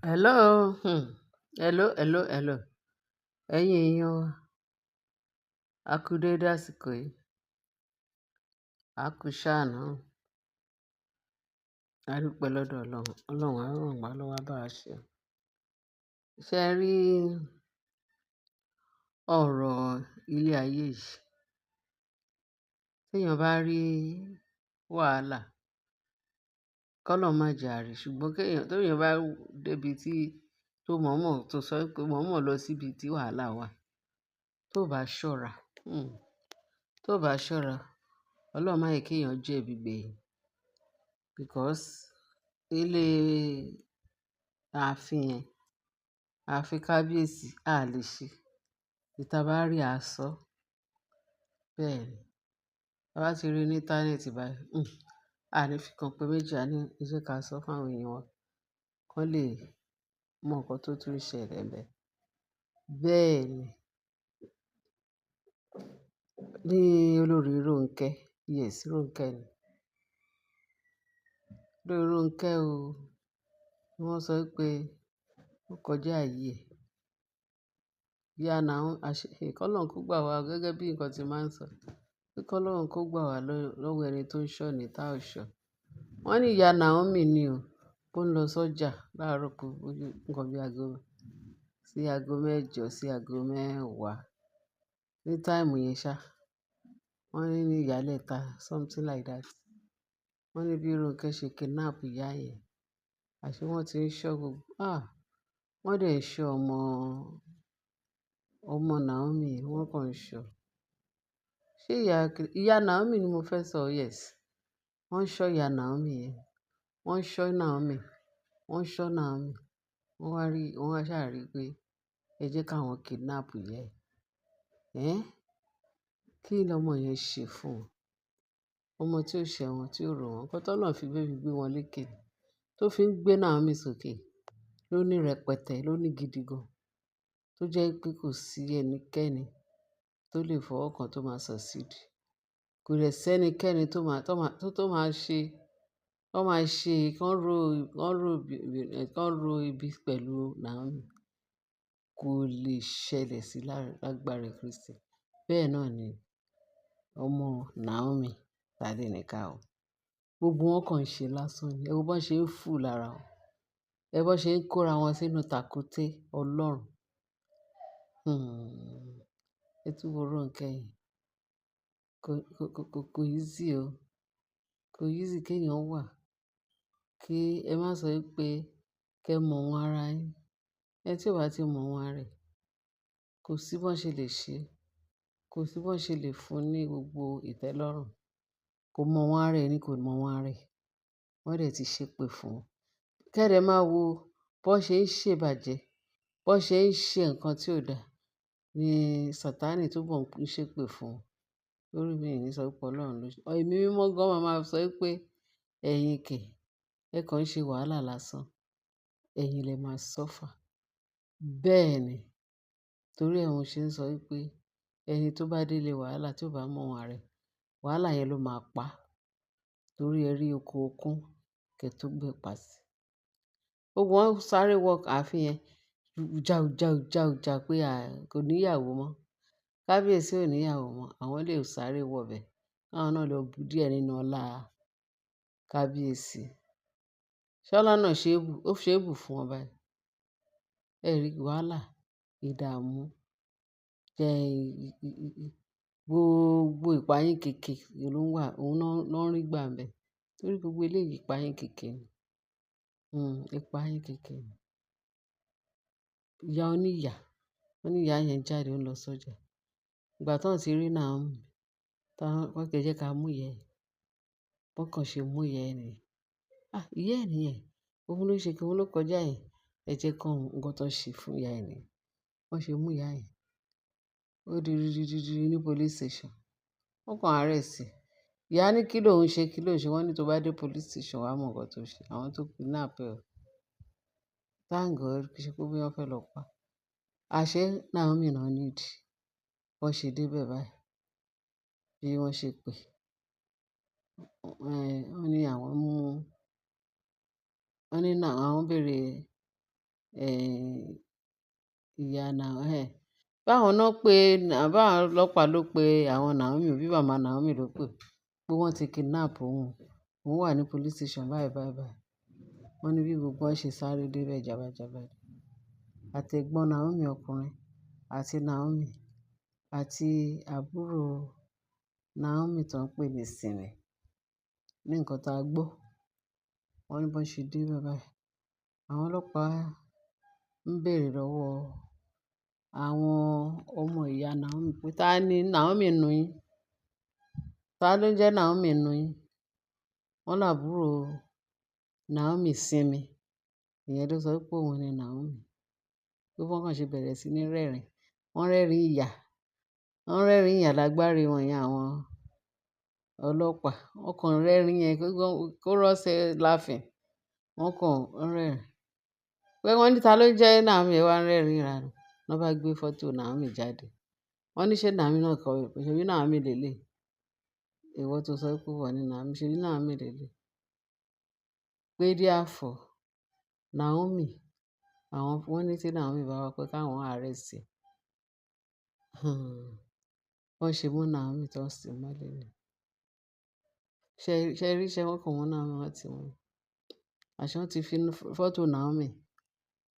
Hello, hello, hello, hello. Ẹ̀yin èèyàn wa, a kú déédé àsìkò yìí. A kú iṣẹ́ àná. A dúpẹ́ lọ́dọ̀ Ọlọ́run. Ọlọ́run á ràn wá lọ́wọ́, á bá wa ṣe. Ṣé ẹ rí ọ̀rọ̀ ilé ayé yìí? Tí èèyàn bá rí wàhálà, k'Ọlọ́run má jẹ àrí. Ṣùgbọ́n kí èèyàn, tí èèyàn bá dé ibi tí tó mọ̀ọ́mọ̀ tó sọ pé mọ̀ọ́mọ̀ lọ síbi tí wàhálà wà, tó bá ṣọ́ra, tó bá ṣọ́ra, Ọlọ́run má jẹ́ kí èèyàn jẹ̀bi gbẹ̀yìn. Because ilé ààfin yẹn, ààfin kábíyèsí, a lè ṣe. Ìta bá rí a sọ. Bẹ́ẹ̀ ni. A bá ti rí ní íńtánẹ́ẹ̀tì báyìí, a lè fi kan pé méjì, a ní ẹ jẹ́ ká sọ fún àwọn èèyàn wa kí wọ́n lè mọ nǹkan tó tún ṣẹlẹ̀ ńbẹ̀. Bẹ́ẹ̀ ni. Ní olórí Ronke, yes, Ronke ni. Olórí Ronke o. Wọ́n sọ pé ó kọjá ààyè ẹ̀. Ìyá Naomi, àṣé, k'Ọlọ́run kó gbà wá gẹ́gẹ́ bí nǹkan tí màá ń sọ. Pé k'Ọlọ́run kó gbà wá lọ́wọ́ ẹni tó ń ṣọ́ ni tá ò ṣọ. Wọ́n ní ìyá Naomi ni o, ó ń lọ sọ́jà láàárọ̀ kù, nǹkan bí aago sí aago mẹ́jọ sí aago mẹ́wàá. Ní time yẹn ṣá, wọ́n ní ní ìyálẹ́ta, something like that. Wọ́n ní bí Ronke ṣe kidnap ìyá yẹn. Àṣé wọ́n ti ń ṣọ́ gbogbo, ah! Wọ́n dẹ̀ ń ṣọ́ ọmọ, ọmọ Naomi, wọ́n kàn ń ṣọ́. Ṣé ìyá, ìyá Naomi ni mo fẹ́ sọ? Yes. Wọ́n ń ṣọ́ ìyá Naomi yẹn. Wọ́n ń ṣọ́ Naomi. Wọ́n ń ṣọ́ Naomi. Wọ́n wá rí, wọ́n wá ṣàrí pé ẹ jẹ́ ká wọn kidnap ìyá ẹ. Ẹ́n? Kí lọmọ yẹn ṣe fún wọn? Ọmọ tí ó ṣẹ̀ wọ́n, tí ó rò wọ́n. Nǹkan tó Ọlọ́run fi gbé gbé wọn lékè, tó fi ń gbé Naomi sókè, ló ní rẹpẹtẹ, ló ní gidi gan. Tó jẹ́ pé kò sí ẹnikẹ́ni tó lè fọwọ́ kan tó máa succeed. Kò dẹ̀ sí ẹnikẹ́ni tó máa, tó máa, tó máa ṣe, tó máa ṣe, kán ro, kán ro, kán ro ibi pẹ̀lú Naomi. Kò lè ṣẹlẹ̀ sí lágbára Kristi. Bẹ́ẹ̀ náà ni ọmọ Naomi Tadenikawo. Gbogbo wọn kàn ń ṣe lásán ni. Ẹ wo bó ṣe ń fù lára wọn. Ẹ bó ṣe ń kóra wọn sínú tàkúté Ọlọ́run. Ẹ tún wo Ronke yìí. Kò, kò, kò, kò easy o. Kò easy kí èèyàn wà. Kí ẹ má sọ wípé kí ẹ mọ̀ wọ́n ara yín. Ẹni tí ò bá ti mọ̀ wọ́n ara rẹ̀, kò sí bó ṣe lè ṣe. Kò sí bó ṣe lè fún ní gbogbo ìtẹ́lọ́rùn. Kò mọ̀ wọ́n ara ẹ ni, kò mọ̀ wọ́n ara ẹ. Wọ́n dẹ̀ ti ṣépè fún un. Kẹ́dẹ̀ máa wo bó ṣe ń ṣe ìbàjẹ́, bó ṣe ń ṣe nǹkan tí ò da ní Sataní túbọ̀ ń ṣépè fún un. Lórí mi ò ní sọ pé Ọlọ́run ló ṣe. Ẹ̀mí mímọ́ gan máa máa sọ wípé ẹ̀yin kẹ̀, ẹ kàn ń ṣe wàhálà lásán. Ẹ̀yin lẹ máa suffer. Bẹ́ẹ̀ ni. Torí ẹ mo ṣe ń sọ wípé ẹni tó bá délé wàhálà tí ò bá mọ̀ wọ́n ara rẹ̀, wàhálà yẹn ló máa pa. Torí ẹ rí oko okún kẹ́ tó gbé pàṣẹ. Gbogbo wọn sáré wọ ààfin yẹn, jau, jau, jau, jau pé a kò ní ìyàwó mọ́. Kábíyèsí ò ní ìyàwó mọ́. Àwọn lè sáré wọ bẹ̀. Káwọn náà lọ bu díẹ̀ nínú ọlá kábíyèsí. Ṣọ́lá náà ṣe é bù, ó ṣe é bù fún wọn báyìí. Ẹ rí wàhálà, ìdààmú, jẹ́ gbogbo ìpayín keke ló ń wà, òun náà ń rí gbà ńbẹ̀. Torí gbogbo eléyìí ìpayín keke ni. Ìpayín keke ni. Ìyá oníyà, wọ́n ní ìyá yẹn jáde ó ń lọ sọ́jà. Ìgbà tí wọ́n ti rí Naomi, tí wọ́n kẹ́ jẹ́ ká mú ìyá ẹ. Bọ́n kàn ṣe mú ìyá ẹ nìyẹn. Ah! Ìyá ẹ nìyẹn. Òun ló ṣe kí òun ló kọjá yẹn. Ẹ jẹ́ kí nǹkan tó ṣe fún ìyá ẹ nìyẹn. Wọ́n ṣe mú ìyá yẹn. Ó di rírírírí ní police station. Wọ́n kàn arrest ẹ. Ìyá ní kí ló ń ṣe, kí ló ń ṣe. Wọ́n ní tó bá dé police station wà á mọ̀ nǹkan tó ṣe. Àwọn tó kidnap ẹ o. Thank God kì í ṣe pé bóyá wọ́n fẹ́ lọ pa. Àṣé Naomi náà need. Bọ́n ṣe dé bẹ̀ báyìí. Bí wọ́n ṣe pè. Wọ́n ní àwọn mú, wọ́n ní náà àwọn béèrè Ìyá Naomi, báwọn náà pé, báwọn ọlọ́pàá ló pe àwọn Naomi, bí màmá Naomi ló pè pé wọ́n ti kidnap òun. Òun wà ní police station báyìí báyìí báyìí. Wọ́n ní bí gbogbo wọn ṣe sáré dé bẹ̀ jàbàjàbà. Àti ẹ̀gbọ́n Naomi ọkùnrin àti Naomi àti àbúrò Naomi tó ń pè ní Simi. Ní nǹkan tá a gbọ́, wọ́n ní bó ṣe dé bẹ̀ báyìí. Àwọn ọlọ́pàá ń bèèrè lọ́wọ́ àwọn ọmọ ìyá Naomi pé, "Ta ni Naomi nínú yín? Ta ló ń jẹ́ Naomi nínú yín?" Wọ́n lábúrò Naomi Simi. Ìyẹn ló sọ pé òun ni Naomi. Bí wọ́n kàn ṣe bẹ̀rẹ̀ sí ní rẹ́rìn. Wọ́n rẹ́rìn ìyà. Wọ́n rẹ́rìn ìyà lágbárí wọn yẹn àwọn ọlọ́pàá. Wọ́n kàn rẹ́rìn yẹn kó rọ́ṣẹ́ laughing. Wọ́n kàn ń rẹ́rìn. Pé wọ́n ní ta ló ń jẹ́ Naomi, ẹ wá ń rẹ́rìn ìranù. Wọ́n bá gbé fọ́tò Naomi jáde. Wọ́n ní ṣé Naomi náà kọ́ ẹ? Ṣé bí Naomi lélẹ̀? Ìwọ tó sọ pé ìwọ ni Naomi, ṣé bí Naomi lélẹ̀? Pé therefore Naomi, àwọn wọ́n ní tí Naomi bá wá pé káwọn arrest ẹ. Wọ́n ṣe mú Naomi tó ń sin mọ́lẹ̀ ni. Ṣé rí iṣẹ́ wọn kàn mú Naomi wọ́n ti mú. Àṣé wọ́n ti fi fọ́tò Naomi,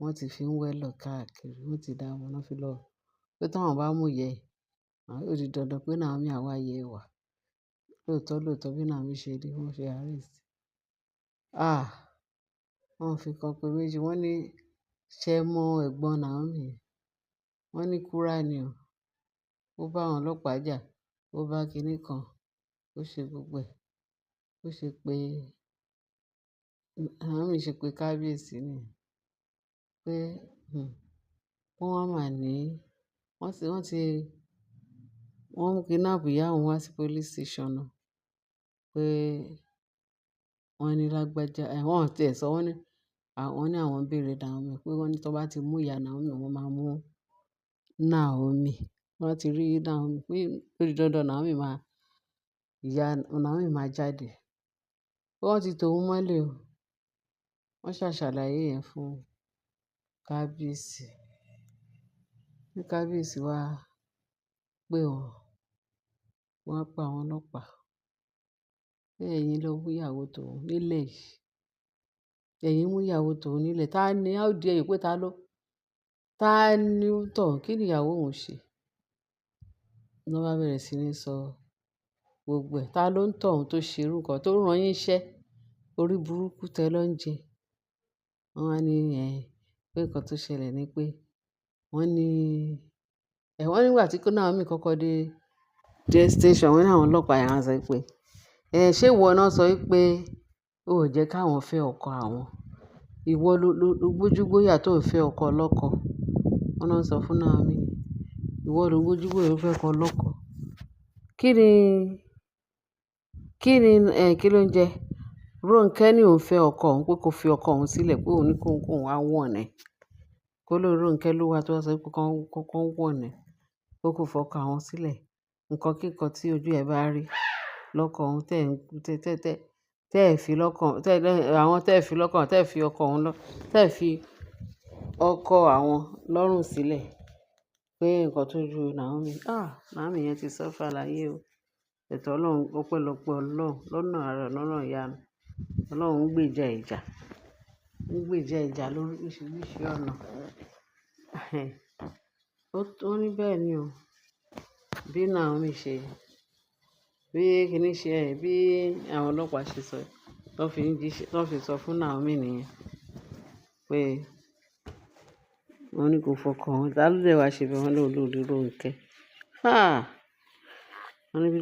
wọ́n ti fi ń wẹ́lọ̀ káàkiri, wọ́n ti dá wọn fi lọ. Pé tí àwọn bá mú ìyá ẹ, ó di dandan pé Naomi á wá yẹ wá. Lóòótọ́ lóòótọ́ bí Naomi ṣe rí, wọ́n ṣe arrest. Ah! Wọ́n fi kan pé méjì, wọ́n ní ṣé ẹ mọ ẹ̀gbọ́n Naomi? Wọ́n ní kúrà ni o. Ó bá àwọn ọlọ́pàá jà, ó bá kíní kan, ó ṣe gbogbo ẹ̀. Ó ṣe pé Naomi ṣe pé kábíyèsí ni. Pé, wọ́n wá máa ní, wọ́n ti, wọ́n kidnap ìyá òun wá sí police station náà. Pé wọ́n ní lágbájá, wọ́n ò tí è sọ, wọ́n ní, àwọn ní àwọn ń bèèrè Naomi pé wọ́n ní tí wọ́n bá ti mú ìyá Naomi, wọ́n máa mú Naomi. Wọ́n ti rí Naomi pé ó di dandan Naomi máa, ìyá Naomi máa jáde. Pé wọ́n ti tò ó mọ́lẹ̀ o. Wọ́n ṣàṣàlàyé yẹn fún kábíyèsí. Ní kábíyèsí wá pé wọ́n, wọ́n pa àwọn ọlọ́pàá. Pé ẹ̀yin ló mú ìyàwó tó òun nílẹ̀ yìí. Ẹ̀yin mú ìyàwó tó òun nílẹ̀. Ta ni how dare you pé ta ló, ta ni ó tọ̀? Kí ni ìyàwó òun ṣe? Ní wọ́n bá bẹ̀rẹ̀ sí ní sọ gbogbo ẹ̀. Ta ló ń tọ̀ òun tó ṣe irú nǹkan tó rán yín iṣẹ́? Orí burúkú tẹ ló ń jẹ. Wọ́n wá ní ẹ, pé nǹkan tó ṣẹlẹ̀ ni pé wọ́n ní, wọ́n nígbà tí Naomi kọ́kọ́ dé, dé station, wọ́n ní àwọn ọlọ́pàá yẹn wá sọ pé, ṣé ìwọ náà sọ wípé o ò jẹ́ káwọn fẹ́ ọkọ àwọn? Ìwọ ló gbójúgbóyà tó ń fẹ́ ọkọ ọlọ́kọ. Wọ́n náà sọ fún Naomi. Ìwọ ló gbójúgbóyà tó ń fẹ́ ọkọ ọlọ́kọ. Kí ni, kí ni, kí ló ń jẹ? Ronke ní òun fẹ́ ọkọ òun pé kó fi ọkọ òun sílẹ̀ pé òun ní kó òun wá warn ẹ. Kó ló Ronke ló wá tó wá sọ pé kó warn ẹ, pé kó fọkọ àwọn sílẹ̀. Ǹkan kíkan tí ojú ẹ bá rí lọ́kọ òun tẹ́ ẹ tẹ́ tẹ́ tẹ́ tẹ́ ẹ fi lọ́kàn, tẹ́ àwọn tẹ́ ẹ fi lọ́kàn, tẹ́ ẹ fi ọkọ òun lọ́, tẹ́ ẹ fi ọkọ àwọn lọ́rùn sílẹ̀. Pé nǹkan tó ju Naomi, ah! Naomi yẹn ti suffer láyé o. Ẹ̀tọ́ Ọlọ́run, ọpẹ́lọpẹ́ Ọlọ́run lọ́nà àrà, lọ́nà ìyanu. Ọlọ́run ń gbèjà ìjà. Ń gbèjà ìjà lórí oríṣiríṣi ọ̀nà. Ó ní bẹ́ẹ̀ ni o. Bí Naomi ṣe, bí kíní ṣe ẹ, bí àwọn ọlọ́pàá ṣe sọ, tó fi ń jíṣẹ́, tó fi sọ fún Naomi nìyẹn pé wọ́n ní kó fọkàn òun. Ta ló dé wá ṣe bí wọ́n ló lórí Ronke. Ah! Wọ́n ní bí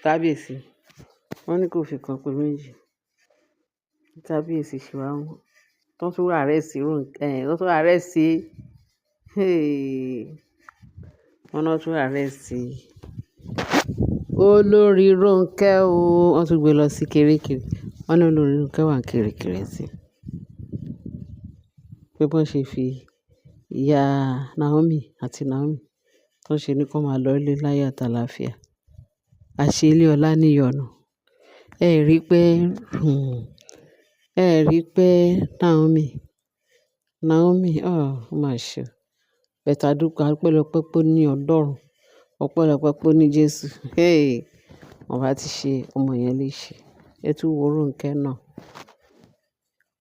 kábíyèsí, wọ́n ní kó fi kan pé méjì. Kábíyèsí ṣe wá mú. Tó tún arrest Ronke, tó tún arrest, hey! Wọ́n náà tún arrest olórí Ronke o. Wọ́n tún gbé lọ sí Kirikiri. Wọ́n ní olórí Ronke wà ní Kirikiri sí. Pé bó ṣe fi ìyá Naomi àti Naomi tó ṣe ní kó máa lọ ilé láyọ̀ àtàlàáfíà. Àṣé ilé ọlá níyọnu. Ẹ rí pé, ẹ rí pé Naomi, Naomi, oh, ó mà ṣe o. But a dúpẹ́, ọpẹ́lọpẹ́ pé ó ní Ọlọ́run. Ọpẹ́lọpẹ́ pé ó ní Jésù. Hey! Wọ́n bá ti ṣe ọmọ yẹn léṣe. Ẹ tún wo Rónkẹ́ náà.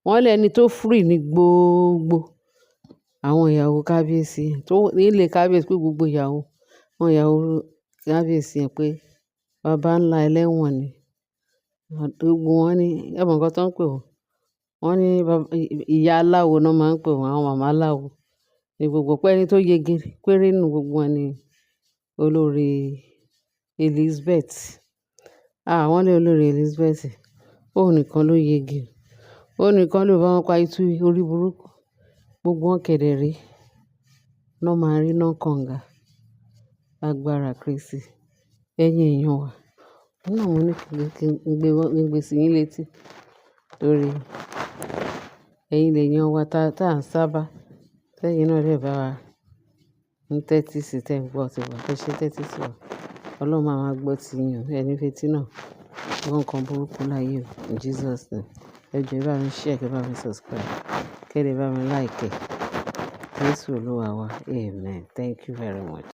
Wọ́n lẹ́ni tó free ní gbogbo àwọn ìyàwó kábíyèsí tó nílé kábíyèsí, pé gbogbo ìyàwó, àwọn ìyàwó kábíyèsí yẹn, pé bàbá ńlá ẹlẹ́wọ̀n ni. Gbogbo wọn ní, ẹ mọ̀ nǹkan tó ń pè wọ́n. Wọ́n ní ìyá aláwo náà máa ń pè wọ́n, àwọn màmá aláwo. Ní gbogbo pé ẹni tó yege péré nínú gbogbo wọn ni olórí Elizabeth. Ah, wọ́n ní olórí Elizabeth. Òun nìkan ló yege. Òun nìkan ló bá wọn pa itú orí burúkú. Gbogbo wọn kẹ̀dẹ̀ rí. Ná máa rí iná kànga. Agbára Kristi. Ẹ̀yin èèyàn wa. Òun náà mo ní kí n gbé sí yín létí. Torí ẹ̀yin lèèyàn wa tá ń sábà. Tẹ́yìn náà dẹ̀ bá wa ń tẹ́tí sí tẹ́ ń gbọ́ tiwa. Ẹ ṣé tẹ́tí sí wa. Ọlọ́run máa máa gbọ́ ti yín o. Ẹ ní fetí náà gbọ́ nǹkan burúkú láyé o. In Jesus name. Ẹ jọ̀ọ́, ẹ bá mi share, kí ẹ bá mi subscribe, kí ẹ lè bá mi like. Jésù Olúwa wa. Amen. Thank you very much.